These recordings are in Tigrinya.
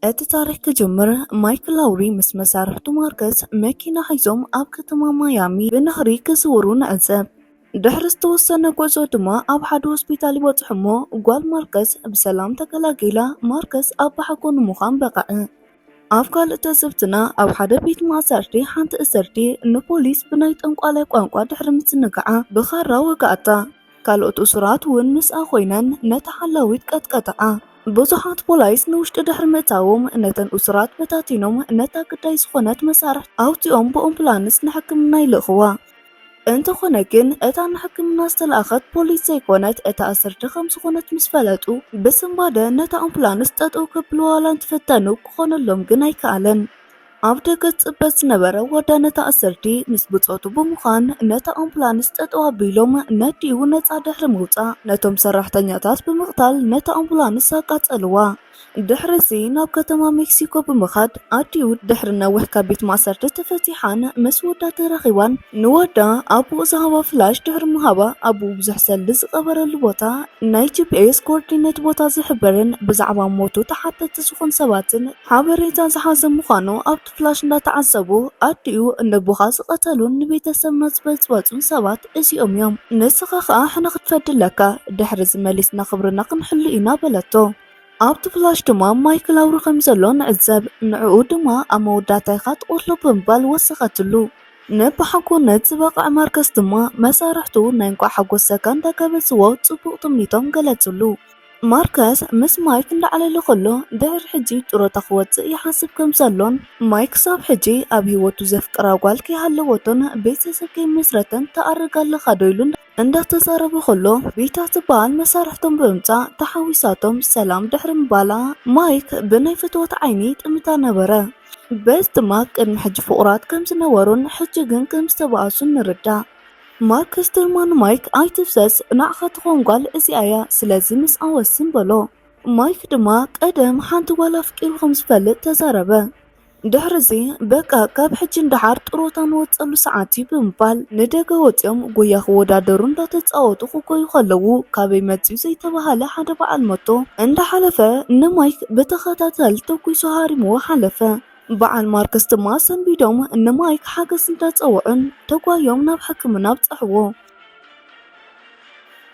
እቲ ታሪኽ ክጅምር፣ ማይክ ላውሪ ምስ መሳርሕቱ ማርከስ መኪና ሒዞም ኣብ ከተማ ማያሚ ብነኽሪ ክዝውሩ ንዕዘብ። ድሕሪ ዝተወሰነ ጉዕዞ ድማ ኣብ ሓደ ሆስፒታል ይበጽሑ እሞ፣ ጓል ማርከስ ብሰላም ተገላጊላ። ማርከስ ኣብ ብሓጎ ንምዃን በቐዐ። ኣብ ካልእ ትዕዝብትና፣ ኣብ ሓደ ቤት ማእሰርቲ ሓንቲ እስርቲ ንፖሊስ ብናይ ጠንቋላይ ቋንቋ ድሕሪ ምዝንጋዓ ብኻራ ወግኣታ። ካልኦት እሱራት እውን ምስኣ ኮይነን ነታ ሓላዊት ቀጥቀጥኣ። ብዙሓት ፖሊስ ንውሽጢ ድሕሪ ምእታዎም፣ ነተን እሱራት በታቲኖም ነታ ግዳይ ዝኾነት መሳርሕቲ ኣውጺኦም ብኣምቡላንስ ንሕክምና ይልእኽዋ። እንተኾነ ግን፣ እታ ንሕክምና ዝተለኣኸት ፖሊስ ዘይኮነት፣ እታ ኣስርቲ ከም ዝኾነት ምስ ፈለጡ፣ ብስንባደ ነታ ኣምቡላንስ ጠጠው ከብልዋ ዋላ እንትፈተኑ፣ ክኾነሎም ግን ኣይከኣለን። ኣብ ደገ ዝጽበ ዝነበረ ወዳ ነታ ኣስርቲ ምስ ብጾቱ ብምዃን፣ ነታ ኣምቡላንስ ጠጠው ኣቢሎም ነዲኡ ነጻ ድሕሪ ምውጻእ፣ ነቶም ሰራሕተኛታት ብምቕታል ነታ ኣምቡላንስ ኣቃጸልዋ። ድሕሪዚ ናብ ከተማ ሜክሲኮ ብምኻድ፣ ኣዲኡ ድሕሪ ነዊሕ ካብ ቤት ማእሰርቲ ተፈቲሓን ምስ ወዳ ተራኺባን፣ ንወዳ ኣቦኡ ዝሃባ ፍላሽ ድሕሪ ምሃባ፣ ኣቦኡ ብዙሕ ሰልዲ ዝቐበረሉ ቦታ፣ ናይ ጂ ፒ ኤስ ኮኦርዲኔት ቦታ ዝሕብርን ብዛዕባ ሞቱ ተሓተቲ ዝኾኑ ሰባትን ሓበሬታ ዝሓዘ ምዃኑ ኣብቲ ፍላሽ እንዳተዓዘቡ፣ ኣዲኡ ነቦኻ ዝቐተሉን ንቤተሰብና ዝበጽበጹን ሰባት እዚኦም እዮም። ንስኻ ኸኣ ሕነ ክትፈዲ ኣለካ። ድሕሪዚ መሊስና ክብርና ክንሕሉ ኢና በለቶ። ኣብቲ ፍላሽ ድማ ማይክ ላውሪ ከም ዘሎ ንዕዘብ። ንዕኡ ድማ ኣብ መወዳእታ ኢኻ ትቐትሎ ብምባል ወሰኸትሉ። ንብሓጎነት ዝበቕዐ ማርከስ ድማ መሳርሕቱ ናይ እንቋዕ ሓጎሰካ እንዳጋበዝዎ ጽቡቕ ትምኒቶም ገለጽሉ። ማርከስ ምስ ማይክ እንዳዕለለ ከሎ፣ ድሕሪ ሕጂ ጥሮታ ክወጽእ ይሓስብ ከም ዘሎን፣ ማይክ ክሳብ ሕጂ ኣብ ህይወቱ ዘፍቅራ ጓል ከይሃለወቶን ቤተሰብ ከይመስረተን ትኣርግ ኣለኻ ዶ ኢሉ እንዳተዛረበ ከሎ፣ ቪታ ትበሃል መሳርሕቶም ብምምጻእ ተሓዊሳቶም ሰላም ድሕሪ ምባላ፣ ማይክ ብናይ ፍትወት ዓይኒ ይጥምታ ነበረ። በዚ ድማ ቅድሚ ሕጂ ፍቑራት ከም ዝነበሩን ሕጂ ግን ከም ዝተባኣሱን ንርዳእ። ማርከስ ድማ ንማይክ፣ "ኣይትፍሰስ፣ ንዓኻ ትኸውን ጓል እዚኣ እያ፣ ስለዚ ምስኣ ወስን" በሎ። ማይክ ድማ ቀደም ሓንቲ ጓል ኣፍቂሩ ከም ዝፈልጥ ተዛረበ። ድሕሪዚ፣ "በቃ፣ ካብ ሕጂ ንደሓር ጥሮታ ንወጸሉ ሰዓት እዩ" ብምባል ንደገ ወጺኦም ጉያ ክወዳደሩ እንዳተጻወቱ ክጎዩ ከለዉ፣ ካበይ መጺኡ ዘይተባሃለ ሓደ በዓል ሞቶ እንዳሓለፈ ንማይክ ብተኸታታሊ ተኩሱ ሃሪምዎ ሓለፈ። በዓል ማርከስ ድማ ሰንቢዶም ንማይክ ሓገዝ እንዳጸውዑን ተጓዮም ናብ ሕክምና ኣብጽሕዎ።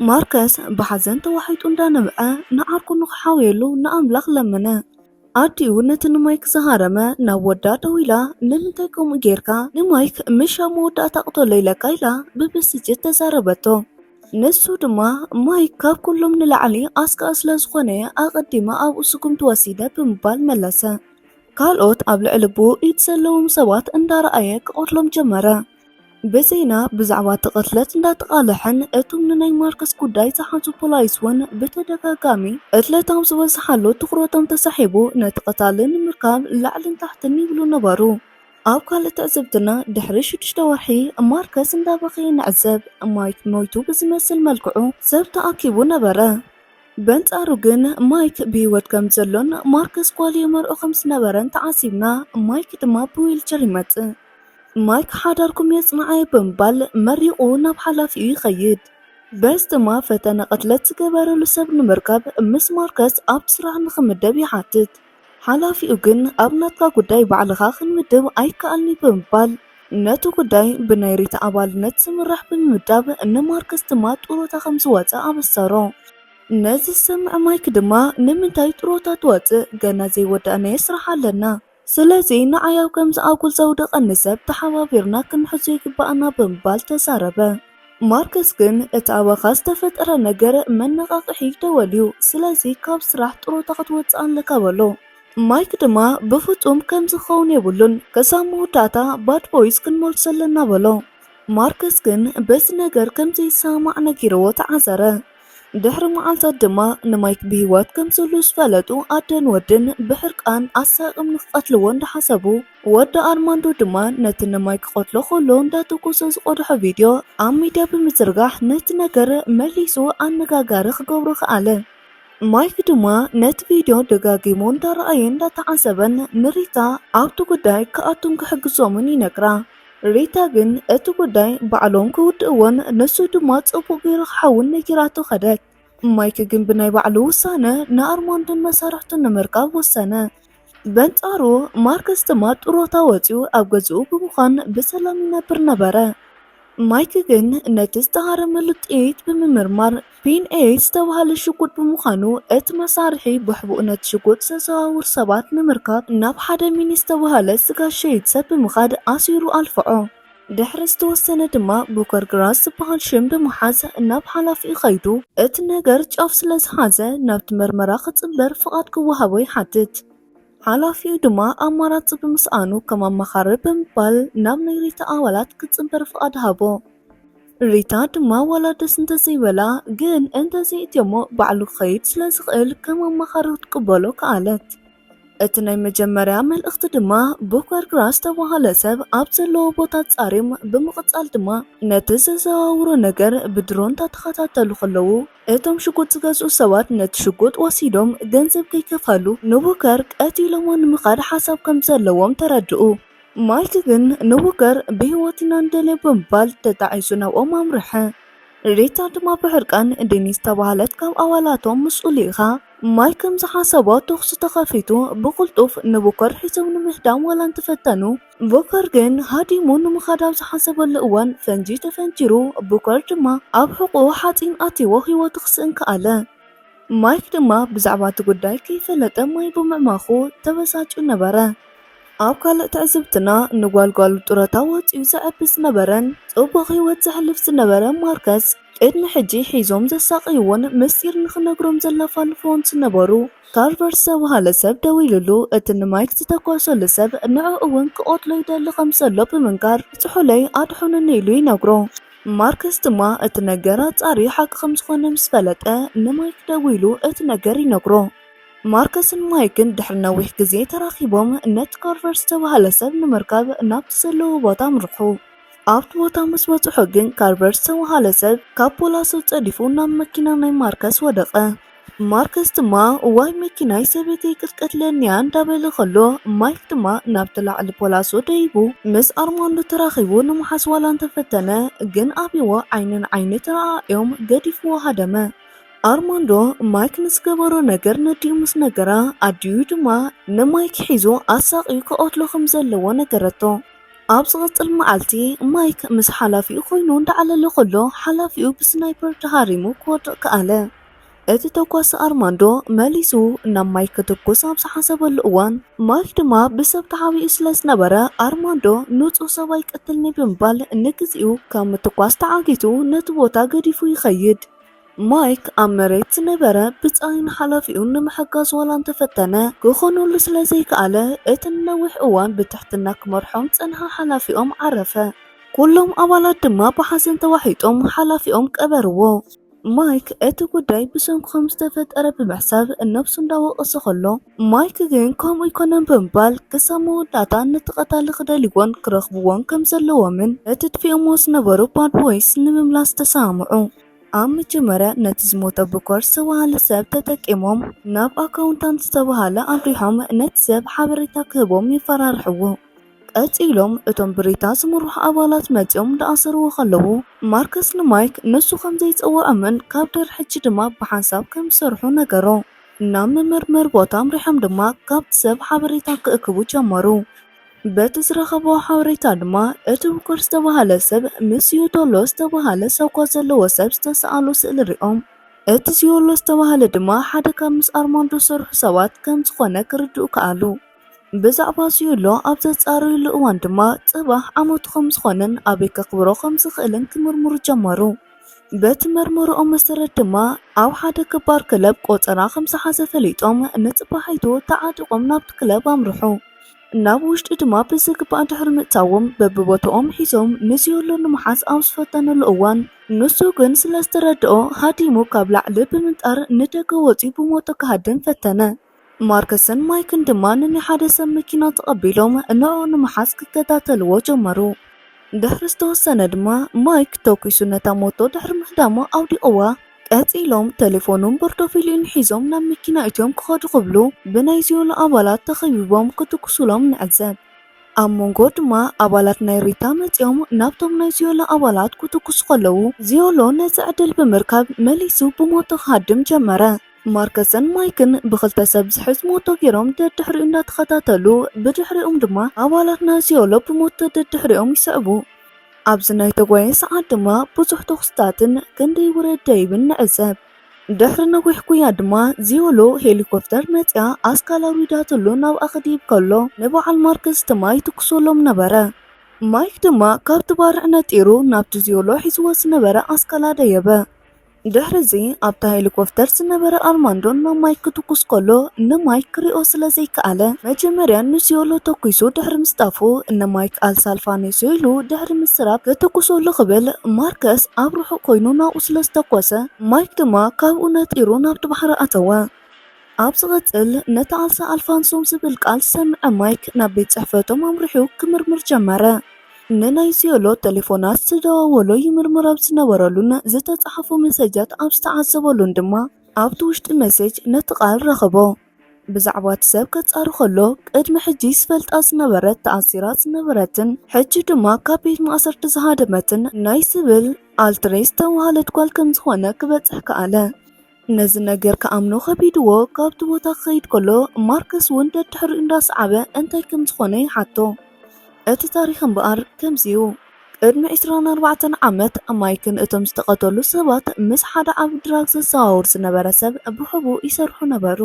ማርከስ ብሓዘን ተዋሒጡ እንዳነብዐ ንዓርኩ ንኽሓውየሉ ንኣምላኽ ለመነ። ኣዲኡ ነቲ ንማይክ ዝሃረመ ናብ ወዳ ደዊላ፣ "ንምንታይ ከምኡ ጌርካ? ንማይክ ምሽ ኣብ መወዳእታ ቅተሎ ኢለካ?" ኢላ ብብስጭት ተዛረበቶ። ንሱ ድማ፣ "ማይክ ካብ ኩሎም ንላዕሊ ኣስጋኢ ስለ ዝኾነ፣ ኣቐዲመ ኣብኡ ስጉምቲ ወሲደ" ብምባል መለሰ። ካልኦት ኣብ ልዕሊ ብኡ ኢድ ዘለዎም ሰባት እንዳረኣየ ክቐትሎም ጀመረ። ብዜና ብዛዕባ እቲ ቅትለት እንዳተቓልሐን እቶም ንናይ ማርከስ ጉዳይ ዝሓዙ ፖላይስ እውን ብተደጋጋሚ ቅትለት ኣብ ዝበዝሓሉ ትኹረቶም ተሳሒቡ፣ ነቲ ቀታሊ ንምርካብ ላዕልን ታሕትን ይብሉ ነበሩ። ኣብ ካልእ ትዕዝብትና፣ ድሕሪ ሽዱሽተ ወርሒ ማርከስ እንዳበኸየ ንዕዘብ። ማይክ ሞይቱ ብዝመስል መልክዑ ሰብ ተኣኪቡ ነበረ። በንጻሩ ግን ማይክ ብህይወት ከም ዘሎን ማርከስ ጓል የመርዖ ከም ዝነበረን ተዓዚብና። ማይክ ድማ ብዊልቸር ይመጽእ። ማይክ ሓዳርኩም የጽንዓዮ ብምባል መሪቑ ናብ ሓላፊኡ ይኸይድ። በዚ ድማ ፈተነ ቅትለት ዝገበረሉ ሰብ ንምርካብ ምስ ማርከስ ኣብቲ ስራሕ ንኽምደብ ይሓትት። ሓላፊኡ ግን ኣብ ናትካ ጉዳይ ባዕልኻ ክንምድብ ኣይከኣልኒ ብምባል ነቲ ጉዳይ ብናይ ሪታ ኣባልነት ዝምራሕ ብምምዳብ ንማርከስ ድማ ጡረታ ከም ዝወጸ ኣበሰሮ። ነዚ ዝሰምዐ ማይክ ድማ፣ "ንምንታይ ጡረታ ትወጽእ? ገና ዘይወዳእናዮ ስራሕ ኣለና። ስለዚ ንዓይ ኣብ ከምዚ ኣጉል ዘውደቐኒ ሰብ ተሓባቢርና ክንሕዞ ይግባኣና" ብምባል ተዛረበ። ማርከስ ግን እቲ ኣባኻ ዝተፈጠረ ነገር መነቓቕሒ ደወል እዩ፣ ስለዚ ካብ ስራሕ ጡረታ ክትወጽእ ኣለካ በሎ። ማይክ ድማ፣ "ብፍጹም ከምዚ ክኸውን የብሉን፣ ክሳብ መወዳእታ ባድ ቦይስ ክንመልሶ ኣለና" በሎ። ማርከስ ግን በዚ ነገር ከም ዘይሰማማዕ ነጊርዎ ተዓዘረ። ድሕሪ መዓልታት ድማ ንማይክ ብህይወት ከም ዘሎ ዝፈለጡ ኣደን ወድን ብሕርቃን ኣሳቕም ንክቐትልዎ እንዳሓሰቡ፣ ወዲ ኣርማንዶ ድማ ነቲ ንማይክ ክቐትሎ ከሎ እንዳተኮሰ ዝቐድሖ ቪድዮ ኣብ ሚድያ ብምዝርጋሕ ነቲ ነገር መሊሱ ኣነጋጋሪ ክገብሮ ከኣለ። ማይክ ድማ ነቲ ቪድዮ ደጋጊሙ እንዳረኣየን እንዳተዓዘበን ንሪታ ኣብቲ ጉዳይ ክኣቱን ክሕግዞምን ይነግራ። ሪታ ግን እቲ ጉዳይ ባዕሎም ክውድእዎን ንሱ ድማ ጽቡቕ ገይሩ ክሓውን ነጊራቶ ከደት። ማይክ ግን ብናይ ባዕሉ ውሳነ ንኣርማንዶን መሳርሕቱን ንምርካብ ወሰነ። በንጻሩ ማርከስ ድማ ጥሮታ ወጺኡ ኣብ ገዝኡ ብምዃን ብሰላም ይነብር ነበረ። ማይክ ግን ነቲ ዝተሃረመሉ ጥይት ብምምርማር ፒን ኤይት ዝተባህለ ሽጉጥ ብምዃኑ እቲ መሳርሒ ብሕቡእ ነቲ ሽጉጥ ዘዘዋውር ሰባት ንምርካብ ናብ ሓደ ሚኒ ዝተባህለ ስጋ ሸይጥ ሰብ ብምኻድ ኣሲሩ ኣልፍዖ። ድሕሪ ዝተወሰነ ድማ ቡከር ግራስ ዝበሃል ሽም ብምሓዝ ናብ ሓላፊኡ ኸይዱ እቲ ነገር ጫፍ ስለ ዝሓዘ ናብቲ መርመራ ክጽንበር ፍቓድ ክወሃቦ ይሓትት። ሓላፊኡ ድማ ኣማራጺ ብምስኣኑ ከም ኣማኻሪ ብምባል ናብ ናይ ሪታ ኣባላት ክጽንበር ፍቓድ ሃቦ። ሪታ ድማ ዋላ ደስ እንተዘይበላ ግን እንተዘይእትዮሞ ባዕሉ ክኸይድ ስለ ዝኽእል ከም ኣማኻሪ ክትቅበሎ ከኣለት። እቲ ናይ መጀመርያ መልእኽቲ ድማ ቡከር ግራስ ዝተባህለ ሰብ ኣብ ዘለዎ ቦታ ጻርዮም ብምቕጻል ድማ ነቲ ዘዘዋውሮ ነገር ብድሮን እንዳተኸታተሉ ከለዉ እቶም ሽጉጥ ዝገዝኡ ሰባት ነቲ ሽጉጥ ወሲዶም ገንዘብ ከይከፈሉ ንቡከር ቀቲሎሞ ንምኻድ ሓሳብ ከም ዘለዎም ተረድኡ። ማይክ ግን ንቡከር ብህይወት ኢና ንደልዮ ብምባል ተጣዒሱ ናብኦም ኣምርሐ። ሪታ ድማ ብሕርቃን ዴኒስ ዝተባህለት ካብ ኣባላቶም ምስኡ ልኢኻ። ማይክ ከም ዝሓሰቦ ተኹሲ ተኸፊቱ ብቕልጡፍ ንቡከር ሒዞም ንምህዳም ዋላ እንተፈተኑ ቡከር ግን ሃዲሙ ንምኻድ ኣብ ዝሓሰበሉ እዋን ፈንጂ ተፈንጂሩ ቡከር ድማ ኣብ ሕቖኡ ሓፂን ኣትይዎ ህይወቱ ክስእን ከኣለ። ማይክ ድማ ብዛዕባ እቲ ጉዳይ ከይፈለጠ ማይ ብምዕማኹ ተበሳጩ ነበረ። ኣብ ካልእ ትዕዝብትና ንጓልጓሉ ጡረታ ወፂኡ ዘዕቢ ዝነበረን ፅቡቕ ህይወት ዘሕልፍ ዝነበረ ማርከስ ቅድሚ ሕጂ ሒዞም ዘሳቕይዎን ምስጢር ንኽነግሮም ዘላፋልፍዎን ዝነበሩ ካርቨር ዝተባህለ ሰብ ደዊሉሉ እቲ ንማይክ ዝተኮሰሉ ሰብ ንዕኡ እውን ክቐትሎ ይደሊ ከም ዘሎ ብምንጋር ብጽሑለይ ኣድሕኑኒ ኢሉ ይነግሮ። ማርከስ ድማ እቲ ነገር ኣጻርዩ ሓቂ ከም ዝኾነ ምስ ፈለጠ ንማይክ ደዊሉ እቲ ነገር ይነግሮ። ማርከስን ማይክን ድሕሪ ነዊሕ ግዜ ተራኺቦም ነቲ ካርቨር ዝተባህለ ሰብ ንምርካብ ናብቲ ዘለዎ ቦታ ኣምርሑ። ኣብቲ ቦታ ምስ በጽሑ ግን ካርቨር ዝተባህለ ሰብ ካብ ፖላሶ ጸዲፉ ናብ መኪና ናይ ማርከስ ወደቐ። ማርከስ ድማ ዋይ መኪናይ ሰበይተይ ክትቀትለኒ እያ እንዳበለ ከሎ ማይክ ድማ ናብቲ ላዕሊ ፖላሶ ደይቡ ምስ ኣርማንዶ ተራኺቡ ንምሓዝ ዋላ እንተፈተነ ግን ኣብይዎ ዓይኒ ንዓይኒ ተረኣእዮም ገዲፍዎ ሃደመ። ኣርማንዶ ማይክ ንዝገበሮ ነገር ነዲኡ ምስ ነገራ ኣዲኡ ድማ ንማይክ ሒዙ ኣሳቕዩ ክቐትሎ ከም ዘለዎ ነገረቶ። ኣብ ዝቕጽል መዓልቲ ማይክ ምስ ሓላፊኡ ኮይኑ እንዳዓለለ ከሎ ሓላፊኡ ብስናይፐር ተሃሪሙ ክወድቕ ከኣለ። እቲ ተኳሲ ኣርማንዶ መሊሱ ናብ ማይክ ክትኩስ ኣብ ዝሓሰበሉ እዋን ማይክ ድማ ብሰብ ተሓቢኡ ስለ ዝነበረ ኣርማንዶ ንጹህ ሰብ ኣይቀትልኒ ብምባል ንግዚኡ ካብ ምትኳስ ተዓጊቱ ነቲ ቦታ ገዲፉ ይኸይድ። ማይክ ኣብ መሬት ዝነበረ ብጻይን ሓላፊኡ ንምሕጋዝ ዋላ እንተፈተነ ክኾነሉ ስለ ዘይከኣለ እቲ ንነዊሕ እዋን ብትሕትና ክመርሖም ዝጸንሐ ሓላፊኦም ዓረፈ። ኩሎም ኣባላት ድማ ብሓዘን ተዋሒጦም ሓላፊኦም ቀበርዎ። ማይክ እቲ ጉዳይ ብሰንኩ ከም ዝተፈጠረ ብምሕሳብ ነብሱ እንዳወቐሰ ከሎ ማይክ ግን ከምኡ ኣይኮነን ብምባል ክሳብ መወዳእታ ነቲ ቀታሊ ክደልይዎን ክረኽብዎን ከም ዘለዎምን እቲ ጥፊኦሞ ዝነበሩ ባድ ቦይስ ንምምላስ ተሰማምዑ። ኣብ መጀመርያ ነቲ ዝሞተ ቡከር ዝተባህለ ሰብ ተጠቂሞም ናብ ኣካውንታንት ዝተባህለ ኣምሪሖም ነቲ ሰብ ሓበሬታ ክህቦም የፈራርሕዎ። ቀጺሎም እቶም ብሪታ ዝምርሑ ኣባላት መጺኦም እንዳኣሰርዎ ከለዉ ማርከስ ንማይክ ንሱ ከም ዘይጸውዖምን ካብ ድሕሪ ሕጂ ድማ ብሓንሳብ ከም ዝሰርሑ ነገሮ። ናብ መመርመሪ ቦታ ኣምሪሖም ድማ ካብቲ ሰብ ሓበሬታ ክእክቡ ጀመሩ። በቲ ዝረኸብዎ ሓበሬታ ድማ እቲ ቡከር ዝተባህለ ሰብ ምስ ዚዮሎ ዝተባህለ ሳጓ ዘለዎ ሰብ ዝተሰኣሎ ስእሊ ሪኦም እቲ ዚዮሎ ዝተባህለ ድማ ሓደ ካብ ምስ ኣርማንዶ ዝሰርሑ ሰባት ከም ዝኾነ ክርድኡ ከኣሉ። ብዛዕባ ዚዮሎ ኣብ ዘጻረዩሉ እዋን ድማ ጽባሕ ዓመቱ ከም ዝኾነን ኣበይ ከኽብሮ ከም ዝኽእልን ክምርምሩ ጀመሩ። በቲ መርመርኦም መሰረት ድማ ኣብ ሓደ ገባር ክለብ ቆጸራ ከም ዝሓዘ ፈሊጦም ንጽባሒቱ ተዓጢቖም ናብቲ ክለብ ኣምርሑ። ናብ ውሽጢ ድማ ብዝግባእ ድሕሪ ምእታዎም በብቦትኦም ሒዞም ንዚዮሎ ንምሓዝ ኣብ ዝፈተኑሉ እዋን ንሱ ግን ስለ ዝተረድኦ ሃዲሙ ካብ ላዕሊ ብምንጣር ንደገ ወጺኡ ብሞቶ ክሃድም ፈተነ። ማርከስን ማይክን ድማ ንናይ ሓደ ሰብ መኪና ተቐቢሎም ንዕኡ ንምሓዝ ክከታተልዎ ጀመሩ። ድሕሪ ዝተወሰነ ድማ ማይክ ተኲሱ ነታ ሞቶ ድሕሪ ምህዳሙ ኣውዲቕዋ። ቀጺሎም ቴሌፎኑን ፖርቶፊልዩን ሒዞም ናብ መኪና እትዮም ክኸዱ ክብሉ ብናይ ዚዮሎ ኣባላት ተኸቢቦም ክትኩሱሎም ንዕዘብ። ኣብ መንጎ ድማ ኣባላት ናይ ሪታ መጺኦም ናብቶም ናይ ዚዮሎ ኣባላት ክትኩሱ ከለዉ ዚዮሎ ነዚ ዕድል ብምርካብ መሊሱ ብሞቶ ክሃድም ጀመረ። ማርከስን ማይክን ብኽልተ ሰብ ዝሕዝ ሞቶ ገይሮም ደድሕሪኡ እንዳተኸታተሉ፣ ብድሕሪኦም ድማ ኣባላት ናይ ዚዮሎ ብሞቶ ደድሕሪኦም ይስዕቡ። ኣብዚ ናይ ተጓየ ሰዓት ድማ ብዙሕ ተኹስታትን ክንደይ ውረድ ደይብን ንዕዘብ። ድሕሪ ነዊሕ ጉያ ድማ ዚዮሎ ሄሊኮፕተር መጺኣ ኣስካል ኣውሪዳትሉ ናብኣ ክድይብ ከሎ፣ ንበዓል ማርከስ ድማ ይትኩሰሎም ነበረ። ማይክ ድማ ካብቲ ባርዕ ነጢሩ ናብቲ ዚዮሎ ሒዝዎ ዝነበረ ኣስካላ ደየበ። ድሕሪ እዚ ኣብታ ሄሊኮፕተር ዝነበረ ኣርማንዶ ናብ ማይክ ክትኩስ ከሎ፣ ንማይክ ክሪኦ ስለ ዘይከኣለ፣ መጀመርያ ንዚዮሎ ተኩሱ ድሕሪ ምስጣፉ፣ ንማይክ ኣልሳልፋኔሶ ኢሉ ድሕሪ ምስራብ ክትኩሰሉ ክብል፣ ማርከስ ኣብ ርሑቕ ኮይኑ ናብኡ ስለ ዝተኮሰ፣ ማይክ ድማ ካብኡ ነጢሩ ናብቲ ባሕሪ ኣተወ። ኣብ ዝቕጽል፣ ነቲ ኣልሳ ኣልፋንሶ ዝብል ቃል ዝሰምዐ ማይክ ናብ ቤት ጽሕፈቶም ኣምሪሑ ክምርምር ጀመረ። ንናይ ዚዮሎ ቴሌፎናት ዝተደዋወሎ ይምርምር ኣብ ዝነበረሉን ዝተጻሕፉ መሰጃት ኣብ ዝተዓዘበሉን ድማ፣ ኣብቲ ውሽጢ መሴጅ ነቲ ቃል ረኸቦ። ብዛዕባ እቲ ሰብ ከጻሪ ከሎ፣ ቅድሚ ሕጂ ዝፈልጣ ዝነበረት ተኣሲራ ዝነበረትን ሕጂ ድማ ካብ ቤት ማእሰርቲ ዝሃደመትን ናይ ስብል ኣልትሬ ዝተባህለት ጓል ከም ዝኾነ ክበጽሕ ከኣለ። ነዚ ነገር ክኣምኖ ከቢድዎ ካብቲ ቦታ ክኸይድ ከሎ፣ ማርከስ እውን ደድሕሪኡ እንዳሰዓበ እንታይ ከም ዝኾነ ይሓቶ። እቲ ታሪኽ እምበኣር ከምዚ እዩ። ቅድሚ ዕስራን ኣርባዕተን ዓመት ማይክን እቶም ዝተቐተሉ ሰባት ምስ ሓደ ዓቢ ድራግ ዘዘዋውር ዝነበረ ሰብ ብሕቡእ ይሰርሑ ነበሩ።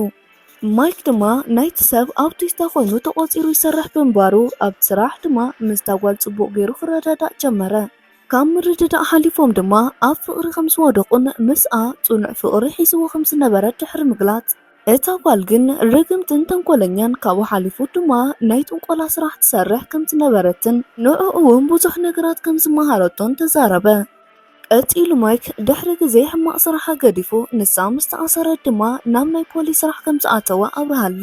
ማይክ ድማ ናይቲ ሰብ ኣውቲስታ ኮይኑ ተቖጺሩ ይሰርሕ ብምንባሩ፣ ኣብ ስራሕ ድማ ምስታ ጓል ጽቡቕ ገይሩ ክረዳዳእ ጀመረ። ካብ ምርድዳእ ሓሊፎም ድማ ኣብ ፍቕሪ ከም ዝወደቑን ምስኣ ጽኑዕ ፍቕሪ ሒዝዎ ከም ዝነበረ ድሕሪ ምግላጽ፣ እታ ጓል ግን ርግምትን ተንኮለኛን ካብኡ ሓሊፉ ድማ ናይ ጥንቆላ ስራሕ ትሰርሕ ከም ዝነበረትን ንዕኡ እውን ብዙሕ ነገራት ከም ዝመሃረቶን ተዛረበ። ቀጺሉ ማይክ ድሕሪ ግዜ ሕማቕ ስራሓ ገዲፉ፣ ንሳ ምስ ተኣሰረት ድማ ናብ ናይ ፖሊስ ስራሕ ከም ዝኣተወ ኣብርሃሉ።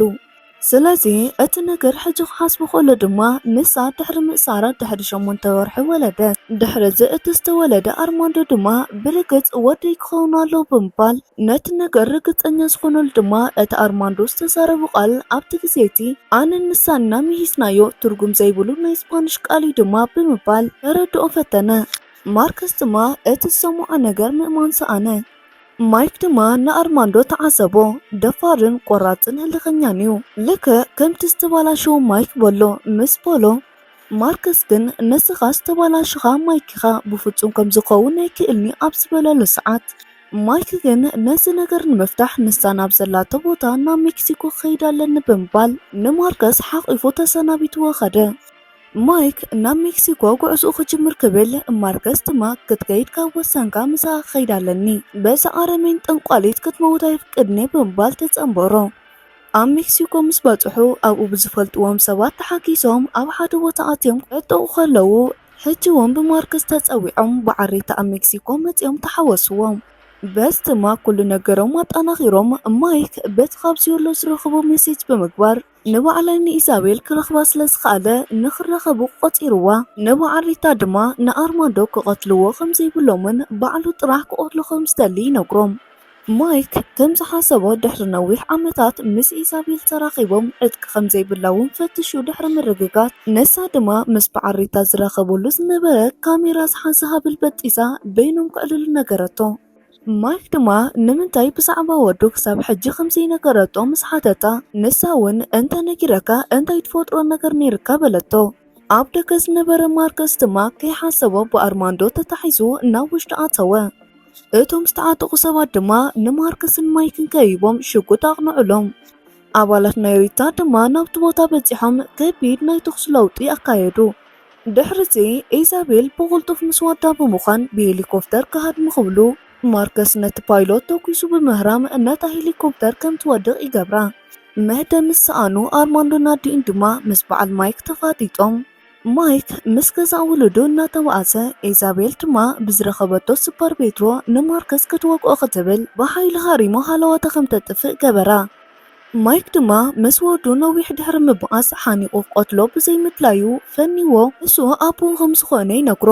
ስለዚ እቲ ነገር ሕጂ ክሓስቦ ከሎ ድማ፣ ንሳ ድሕሪ ምእሳራ ድሕሪ ሸሞንተ ወርሒ ወለደት። ድሕሪ እዚ እቲ ዝተወለደ ኣርማንዶ ድማ ብርግጽ ወደይ ክኸውን ኣለዎ ብምባል ነቲ ነገር ርግጸኛ ዝኾነሉ ድማ፣ እቲ ኣርማንዶ ዝተዛረቦ ቃል ኣብቲ ግዜ እቲ ኣነን ንሳን ኢና ምሂዝናዮ ትርጉም ዘይብሉ ናይ ስፓኒሽ ቃል እዩ ድማ ብምባል ከረድኦ ፈተነ። ማርከስ ድማ እቲ ዝሰምዖ ነገር ምእማን ሰኣነ። ማይክ ድማ ንኣርማንዶ ተዓዘቦ። ደፋርን ቆራጽን ህልኸኛን እዩ። ልክዕ ከምቲ ዝተባላሸወ ማይክ በሎ። ምስ በሎ፣ ማርከስ ግን ንስኻ ዝተባላሸኻ ማይክ ኢኻ፣ ብፍጹም ከም ዝኸውን ኣይክእልን'ዩ ኣብ ዝበለሉ ሰዓት፣ ማይክ ግን ነዚ ነገር ንምፍታሕ ንሳ ናብ ዘላቶ ቦታ ናብ ሜክሲኮ ክኸይድ ኣለኒ ብምባል ንማርከስ ሓቒፉ ተሰናቢትዎ ከደ። ማይክ ናብ ሜክሲኮ ጉዕዞኡ ክጅምር ክብል፣ ማርከስ ድማ ክትከይድ ካብ ወሰንካ ምሳኻ ክኸይድ ኣለኒ። በዛ ኣረሜን ጠንቋሊት ክትመውት ኣይፍቅድን'የ ብምባል ተጸንበሮ። ኣብ ሜክሲኮ ምስ በጽሑ ኣብኡ ብዝፈልጥዎም ሰባት ተሓጊዞም ኣብ ሓደ ቦታ ኣትዮም ክዕጠቑ ከለዉ፣ ሕጂ እውን ብማርከስ ተጸዊዖም ብዓሪታ ኣብ ሜክሲኮ መጺኦም ተሓወስዎም። በዚ ድማ ኩሉ ነገሮም ኣጠናኺሮም ማይክ በቲ ካብ ዚዮሎ ዝረኽቦ ሜሴጅ ብምግባር ንባዕለይ ንኢዛቤል ክረኽባ ስለ ዝኸኣለ ንኽራኸቡ ቆጺርዋ። ንባዕሪታ ድማ ንኣርማንዶ ክቐትልዎ ከም ዘይብሎምን ባዕሉ ጥራሕ ክቐትሎ ከም ዝደሊ ይነግሮም። ማይክ ከም ዝሓሰቦ ድሕሪ ነዊሕ ዓመታት ምስ ኢዛቤል ተራኺቦም ዕጥቂ ከም ዘይብላ እውን ፈትሹ ድሕሪ ምርግጋጽ፣ ንሳ ድማ ምስ ባዕሪታ ዝራኸበሉ ዝነበረ ካሜራ ዝሓዘ ሃብል በጢሳ በይኖም ክዕልሉ ነገረቶ። ማይክ ድማ ንምንታይ ብዛዕባ ወዱ ክሳብ ሕጂ ከም ዘይነገረቶ ምስ ሓተታ፣ ንሳ እውን እንተ ነጊረካ እንታይ ትፈጥሮ ነገር ነይርካ በለቶ። ኣብ ደገ ዝነበረ ማርከስ ድማ ከይሓሰቦ ብኣርማንዶ ተታሒዙ ናብ ውሽጢ ኣተወ። እቶም ዝተዓጠቑ ሰባት ድማ ንማርከስን ማይክን ከቢቦም ሽጉጥ ኣቕንዑሎም። ኣባላት ናይ ሪታ ድማ ናብቲ ቦታ በጺሖም ከቢድ ናይ ተኹሲ ለውጢ ኣካየዱ። ድሕሪ እዚ ኢዛቤል ብቕልጡፍ ምስ ወዳ ብምዃን ብሄሊኮፕተር ክሃድሙ ክብሉ፣ ማርከስ ነቲ ፓይሎት ተኲሱ ብምህራም ነታ ሄሊኮፕተር ከም ትወድቕ ይገብራ። መህደሚ ዝሰኣኑ ኣርማንዶን ኣዲኡን ድማ ምስ በዓል ማይክ ተፋጢጦም። ማይክ ምስ ገዛእ ውሉዱ እናተባኣሰ፣ ኢዛቤል ድማ ብዝረኸበቶ ሱፐር ቤትሮ ንማርከስ ክትወግኦ ክትብል ብሓይሊ ሃሪሞ ሃለዋታ ከም ተጥፍእ ገበራ። ማይክ ድማ ምስ ወዱ ነዊሕ ድሕሪ ምብኣስ ሓኒቑ ክቐትሎ ብዘይምድላዩ ፈኒዎ፣ ንሱ ኣቦኡ ከም ዝኾነ ይነግሮ።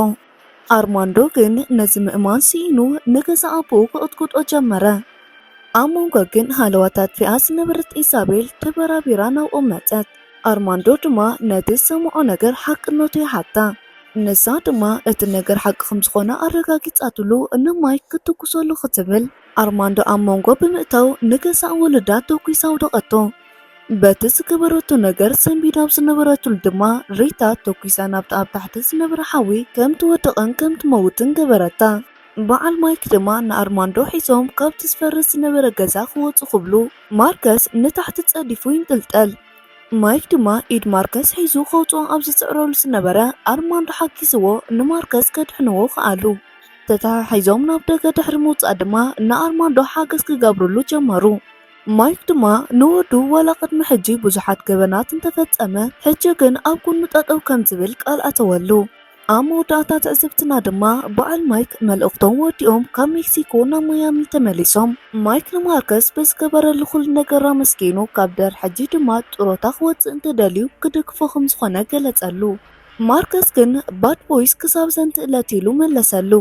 ኣርማንዶ ግን ነዚ ምእማን ስኢኑ ንገዛ ኣቦኡ ክቕጥቅጦ ጀመረ። ኣብ መንጎ ግን ሃለዋታ ኣጥፊኣ ዝነበረት ኢዛቤል ተበራቢራ ናብኦም መጸት። ኣርማንዶ ድማ ነቲ ዝሰምዖ ነገር ሓቅነቱ ይሓታ። ንሳ ድማ እቲ ነገር ሓቂ ከም ዝኾነ ኣረጋጊጻትሉ ንማይክ ክትኩሰሉ ክትብል ኣርማንዶ ኣብ መንጎ ብምእታው ንገዛእ ወለዳ ተኩሳ ኣውደቐቶ። በቲ ዝገበረቶ ነገር ሰንቢዳ ኣብ ዝነበረትሉ ድማ ሪታ ተኩሳ ናብቲ ኣብ ታሕቲ ዝነበረ ሓዊ ከም ትወድቕን ከም ትመውትን ገበረታ። በዓል ማይክ ድማ ንኣርማንዶ ሒዞም ካብቲ ዝፈርስ ዝነበረ ገዛ ክወጹ ክብሉ ማርከስ ንታሕቲ ጸዲፉ ይንጥልጠል። ማይክ ድማ ኢድ ማርከስ ሒዙ ከውጽኦ ኣብ ዝጽዕረሉ ዝነበረ ኣርማንዶ ሓጊዝዎ ንማርከስ ከድሕንዎ ከኣሉ። ተተሓሒዞም ናብ ደገ ድሕሪ ምውጻእ ድማ ንኣርማንዶ ሓገዝ ክገብርሉ ጀመሩ። ማይክ ድማ ንወዱ ዋላ ቅድሚ ሕጂ ብዙሓት ገበናት እንተፈጸመ ሕጂ ግን ኣብ ጎኑ ጠጠው ከም ዝብል ቃል ኣተወሉ። ኣብ መወዳእታ ትዕዝብትና ድማ በዓል ማይክ መልእኽቶም ወዲኦም ካብ ሜክሲኮ ናብ ማያሚ ተመሊሶም። ማይክ ንማርከስ ብዝገበረሉ ኩሉ ነገር ኣመስጊኑ ካብ ድሕሪ ሕጂ ድማ ጥሮታ ክወጽእ እንተደልዩ ክድግፎ ከም ዝኾነ ገለጸሉ። ማርከስ ግን ባድ ቦይስ ክሳብ ዘንትእለት ኢሉ መለሰሉ።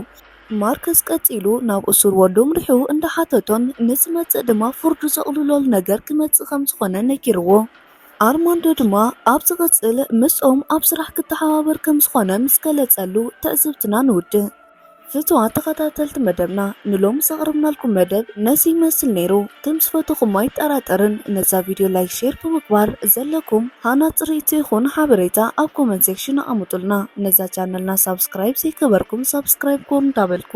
ማርከስ ቀጺሉ ናብ እሱር ወዱ ምርሑ እንዳሓተቶን ንዝመጽእ ድማ ፍርዱ ዘቕልለሉ ነገር ክመጽእ ከም ዝኾነ ነጊርዎ። ኣርማንዶ ድማ ኣብ ዝቕጽል ምስኦም ኣብ ስራሕ ክተሓባበር ከም ዝኾነ ምስ ገለጸሉ ትዕዝብትና ንውድእ። ፍቱዋት ተኸታተልቲ መደብና ንሎሚ ዘቕርብናልኩም መደብ ነዚ ይመስል ነይሩ። ከም ዝፈተኹም ኣይጠራጠርን። ነዛ ቪድዮ ላይክ ሼር ብምግባር ዘለኩም ሃናጽ ርእይቶ ይኹን ሓበሬታ ኣብ ኮመንት ሴክሽን ኣቐምጡልና። ነዛ ቻነልና ሳብስክራይብ ዘይገበርኩም ሳብስክራይብ ግበሩ እንዳበልኩ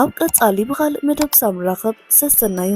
ኣብ ቀጻሊ ብኻልእ መደብ ሳብ ንራኸብ ሰሰናዩ።